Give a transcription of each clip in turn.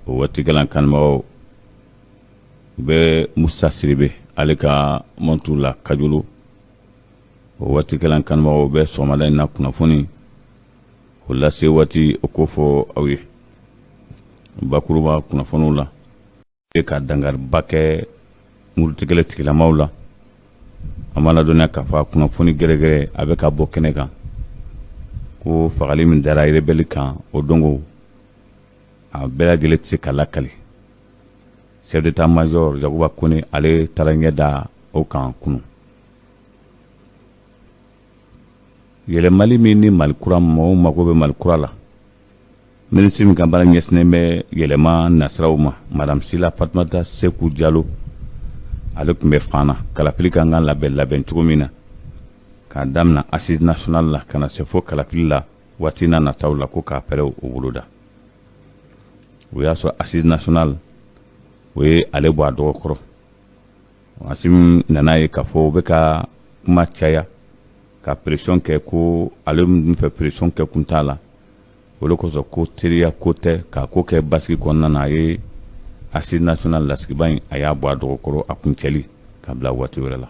O waati kelen kanubagaw u bɛ Musa Sidibe ale ka montre la Kajolo. O waati kelen kanubagaw bɛ sɔgɔmada in na kunnafoni o lase waati o ko fɔ aw ye bakuruba kunnafoniw la ka dankariba kɛ murutikɛlɛ tigilamaw la. An b'a ladɔnniya k'a fɔ a kunnafoni gɛrɛgɛrɛ a bɛ ka bɔ kɛnɛ kan ko fagali min dara rebelle kan o dongo a bɛɛ lajɛlen tɛ se ka lakali. Chef d'état major Yakuba Kone ale taara ɲɛ da o kan kunun. Yɛlɛmali min ni Mali kura mɔgɔw mago bɛ Mali kura la, minisiri min ka baara ɲɛsinnen bɛ yɛlɛma nasiraw ma, Madame Sila Fatumata Seku Jalo, ale tun bɛ fan na kalafili ka kan labɛn labɛn cogo min na k'a damina assise nationale la ka na se fo kalafili la waati n'a nataw la, ko k'a fɛɛrɛw o boloda. O y'a sɔrɔ assise nationale o ye ale bɔ a dɔgɔkɔrɔ. Asimi nana ye k'a fɔ u bɛ ka kuma caya ka pression kɛ, ko ale min fɛ pression kɛ kun t'a la. O de kosɔn ko teriya ko tɛ k'a ko kɛ basigi kɔnɔna na, a ye assise nationale lasigiba in a y'a bɔ a dɔgɔkɔrɔ a kuncɛli ka bila waati wɛrɛ la.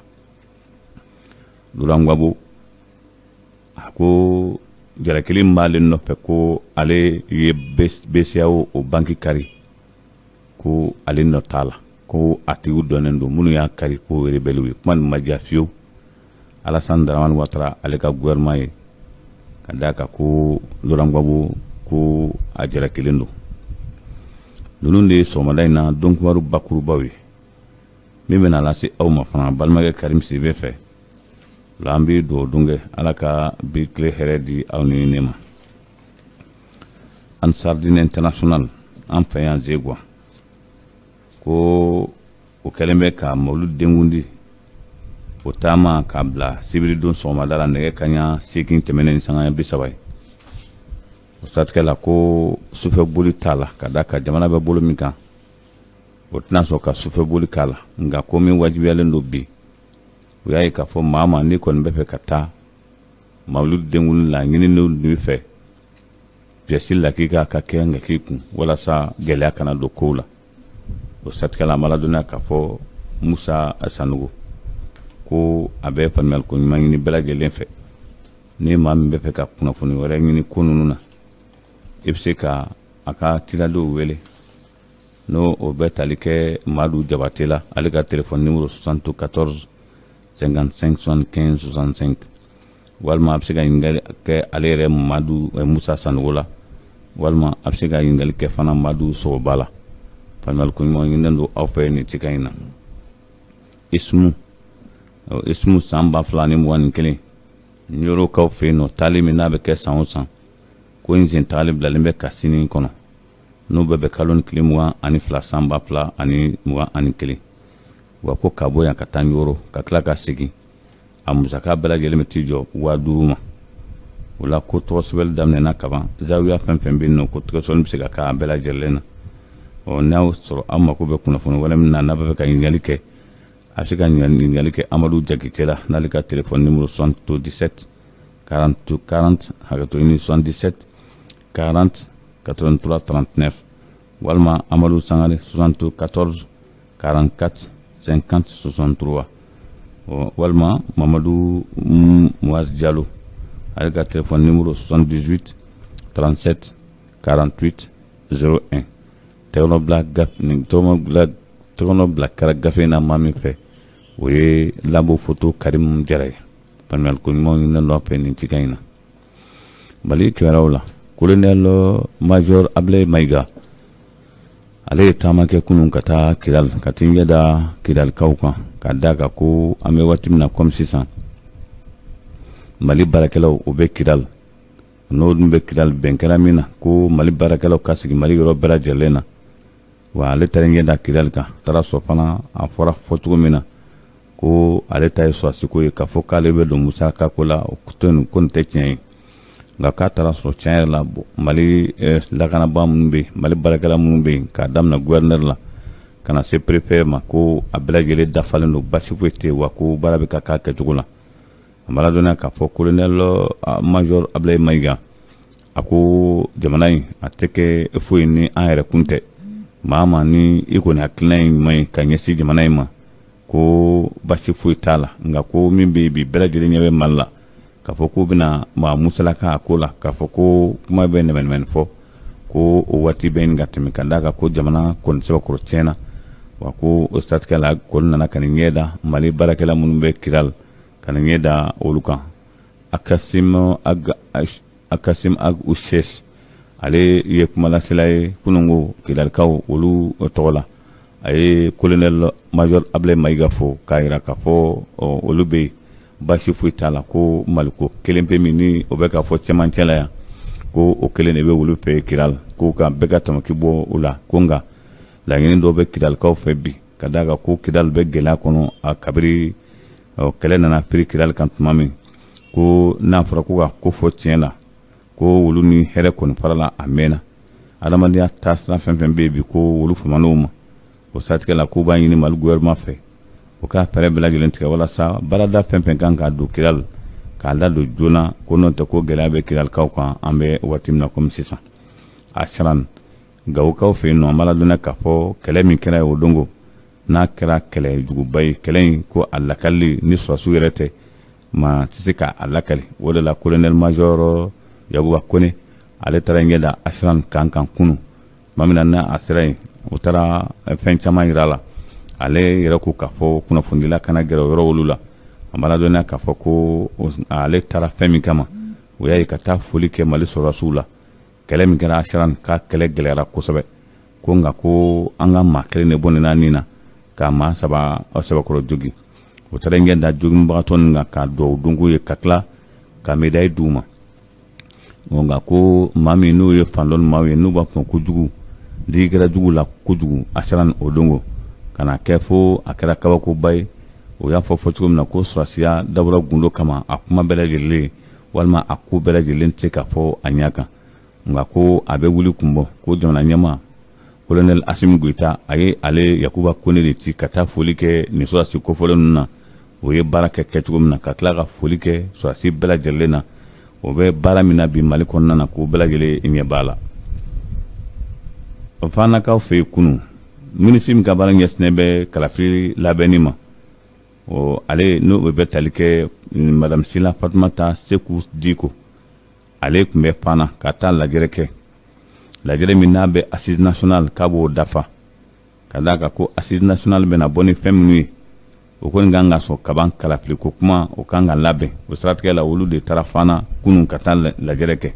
Laurent Gbagbo a ko jalakili min b'ale nɔfɛ ko ale ye BCEAO o banki kari, ko ale nɔ t'a la, ko a tigiw dɔnnen don minnu y'a kari, ko rebelle ye. Kuma nin ma diya fiyewu Alassane Dramane Ouattara ale ka gouvernement ye, ka d'a kan ko Laurent Gbagbo ko a jalakilen don. Ninnu de ye sɔgɔmada in na don kibaru bakurubaw ye min bɛna lase aw ma fana balimakɛ Karim Sidibe fɛ. La an bɛ dugawu don kɛ, Ala ka bi tile hɛrɛ di aw ni ne ma. Ansardine International an fɛ yan Zegwa, ko o kɛlen bɛ ka mawulu denkundi o taama k'a bila sibiridon sɔgɔmada la nɛgɛ kaɲa 8 tɛmɛnen ni sanga 30 ye. O siratigɛ la ko sufɛ boli t'a la, ka d'a kan jamana bɛ bolo min kan o tɛna sɔn ka sufɛ boli k'a la. Nka ko min wajibiyalen don bi, o y'a ye k'a fɔ maa ma n'i kɔni bɛ fɛ ka taa mawulu denkundi la ɲinini b'i fɛ pièce lakika ka kɛ ka k'i kun walasa gɛlɛya kana don kow la. O siratigɛ la an b'a ladɔnniya k'a fɔ Musa Sanogo ko a bɛ faamuyali ko ɲuman ɲini bɛɛ lajɛlen fɛ. Ni maa min bɛ fɛ ka kunnafoni wɛrɛ ɲini ko ninnu na, i bɛ se ka a ka tiradenw wele, n'o o bɛ tali kɛ Madu Jabate la, ale ka téléphone numéro 74 55 75 65, walima a bɛ se ka ɲininkali kɛ ale yɛrɛ Madu Musa Sanogo la, walima a bɛ se ka ɲininkali kɛ fana Madu Sogoba la. Faamuyali ko ɲuman ɲininen don aw fɛ nin cikan in na. Ismu Ismu san 2021 Ɲorokaw fɛ yen nɔ, taali min n'a bɛ kɛ san o san, ko in sen tagali bilalen bɛ ka sini kɔnɔ, n'o bɛ bɛn kalo ni tile 22 san 2021. Wa ko ka bɔ yan ka taa Ɲoro ka tila ka segin, a musaka bɛɛ lajɛlen bɛ t'i jɔ 5000 ma. O la ko tɔgɔ sɛbɛnni daminɛna kaban, zawiya fɛn fɛn bɛ yen nɔ, ko tɔgɔ sɛbɛnni bɛ se ka k'a bɛɛ lajɛlen na. Ɔ n'a y'o sɔrɔ aw mako bɛ kunnafoni wɛrɛ min na, n'a bɛ fɛ ka ɲininkali kɛ, a bɛ se ka ɲininkali kɛ Amadu Jakite la, n'ale ka téléphone numéro 77 40 40, hakɛto ɲini, 77 40 83 39, walima Amadu Sangare 74 44 50 63, walima Mamadu Muaz Diallo, ale ka téléphone numéro 78 37 48 01. Tɛgɛnɔ bila gafe tɛgɛnɔ bila kɛra gafe na maa min fɛ, o ye Labo Foto Karim Jara ye. Faamuyali ko ɲuman ɲininen don a fɛ nin cikan in na. Mali kibaruyaw la, colonel major Ablaye Mayiga ale ye taama kɛ kunun ka taa Kidal, ka t'i ɲɛ da Kidalikaw kan, ka d'a kan ko an bɛ waati min na komi sisan, Mali baarakɛlaw o bɛ Kidal, n'o dun bɛ Kidal, bɛn kɛra min na ko Mali baarakɛlaw ka sigi Mali yɔrɔ bɛɛ lajɛlen na. Wa ale taara ɲɛ da Kidal kan, taara sɔrɔ fana a fɔra fɔ cogo min na ko ale ta ye sɔrɔdasiko ye, k'a fɔ k'ale bɛ don musaka ko la, ko nin tɛ tiɲɛ ye. Nka k'a taara sɔrɔ tiɲɛ yɛrɛ la, Mali lakanabaa minnu bɛ yen, Mali baarakɛla minnu bɛ yen, k'a daminɛ gouverneur la ka na se préfet ma, ko a bɛɛ lajɛlen dafalen don, basi foyi tɛ yen, wa ko baara bɛ ka k'a kɛcogo la. A b'a ladɔnniya k'a fɔ colonel major Ablaye Mayiga a ko jamana in a tɛ kɛ foyi ni an yɛrɛ kun tɛ. Maa ma ni i kɔni hakilina ye ɲuman ye ka ɲɛsin jamana in ma, ko basi foyi t'a la. Nka ko min bɛ yen bi, bɛɛ lajɛlen ɲɛ bɛ Mali la k'a fɔ k'u bɛna maa musalaka a ko la, k'a fɔ ko kuma bɛ nɛmɛnɛmɛni fɔ, ko o waati bɛ ɲini ka tɛmɛ, ka d'a kan ko jamana kɔni sɛbɛkɔrɔ tiɲɛna. Wa ko o siratigɛ la, kɔni nana ka nin ɲɛ da Mali baarakɛla minnu bɛ Kidal, ka nin ɲɛ da olu kan. Akasim Ag Uses, ale ye kumalasela ye kununko Kidalikaw olu tɔgɔ la. A ye colonel major Ablaye Mayiga fo k'a jira k'a fɔ olu bɛ yen, baasi foyi t'a la, ko Maliko kelen pe min ni o bɛ k'a fɔ cɛmancɛ la yan, ko o kelen de bɛ olu fɛ Kidal, ko ka bɛɛ ka tamaki bɔ o la. Ko nka laɲini dɔw bɛ Kidalikaw fɛ bi, ka d'a kan ko Kidal bɛ gɛlɛya kɔnɔ a kabiri kɛlɛ nana firi Kidal kan tuma min, ko n'a fɔra ko ka ko fɔ tiɲɛ la, ko olu ni hɛrɛ kɔni farala a mɛnna. Adamadenya taasira fɛn fɛn bɛ yen bi, ko olu faman'o ma. O siratigɛ la, k'u b'a ɲini Mali gouvernement fɛ, o ka fɛɛrɛ bɛɛ lajɛlen tigɛ walasa baarada fɛn fɛn kan k'a don Kidal, k'a ladon joona, ko n'o tɛ ko gɛlɛya bɛ Kidalikaw kan an bɛ waati min na komi sisan. A siran Gawokaw fɛ yen nɔ, an b'a ladɔnniya k'a fɔ kɛlɛ min kɛra o dongo, n'a kɛra kɛlɛ juguba ye, kɛlɛ in ko a lakali ni sɔrɔdasiw yɛrɛ tɛ, maa tɛ se k'a lakali. O de la colonel major Yakuba Kone, ale taara ɲɛ da Asiran kan kan kunun. Tuma min na n'a a sera yen, o taara fɛn caman jira a la. Ale yɛrɛ ko k'a fɔ kunnafonidila kana gɛrɛ o yɔrɔ olu la. An b'a ladɔnniya k'a fɔ ko ale taara fɛn min kama, o y'a ye ka taa foli kɛ Mali sɔrɔdasiw la. Kɛlɛ min kɛra Asiran, k'a kɛlɛ gɛlɛyara kosɛbɛ, ko nka ko an ka maa kelen de bɔnɛna nin na ka maa saba sɛbɛkɔrɔ jogi. O taara ɲɛ da joginbagatɔ nin kan ka duwawu don k'u ye, ka tila ka médaille d'u ma. Nka ko maa min n'o ye fandɔn maaw ye, n'u b'a fɔ kojugu digi kɛra jugu la kojugu Asiran o dongo, ka na kɛ fo a kɛra kabakoba ye. O y'a fɔ fɔ cogo min na ko sɔrɔdasiya dabɔra gundo kama, a kuma bɛɛ lajɛlen walima a ko bɛɛ lajɛlen tɛ se ka fɔ a ɲɛ kan. Nka ko a bɛ wuli kun bɔ ko jamana ɲɛmaa colonel Asimi Goyita, a ye ale Yakuba Kone de ci ka taa foli kɛ nin sɔrɔdasi kofɔlen ninnu na, o ye baara kɛ kɛcogo min na, ka tila ka foli kɛ sɔrɔdasi bɛɛ lajɛlen na, o bɛ baara min na bi Mali kɔnɔna na, k'o bɛɛ lajɛlen ɲɛ b'a la. Fanakaw fɛ yen kunun, minisiri min ka baara ɲɛsinnen bɛ kalafili labɛnni ma, o ale n'o bɛ tali kɛ madame Sila Fatumata Seku Diko, ale tun bɛ Fana ka taa lajɛrɛ kɛ, lajɛrɛ min n'a bɛ assise nationale k'a b'o dafa, ka d'a kan ko assise nationale bɛna bɔ ni fɛn minnu ye, o kɔni kan ka sɔn kaban kalafili ko kuma o kan ka labɛn. O siratigɛ la, olu de taara Fana kunun ka taa lajɛrɛ kɛ.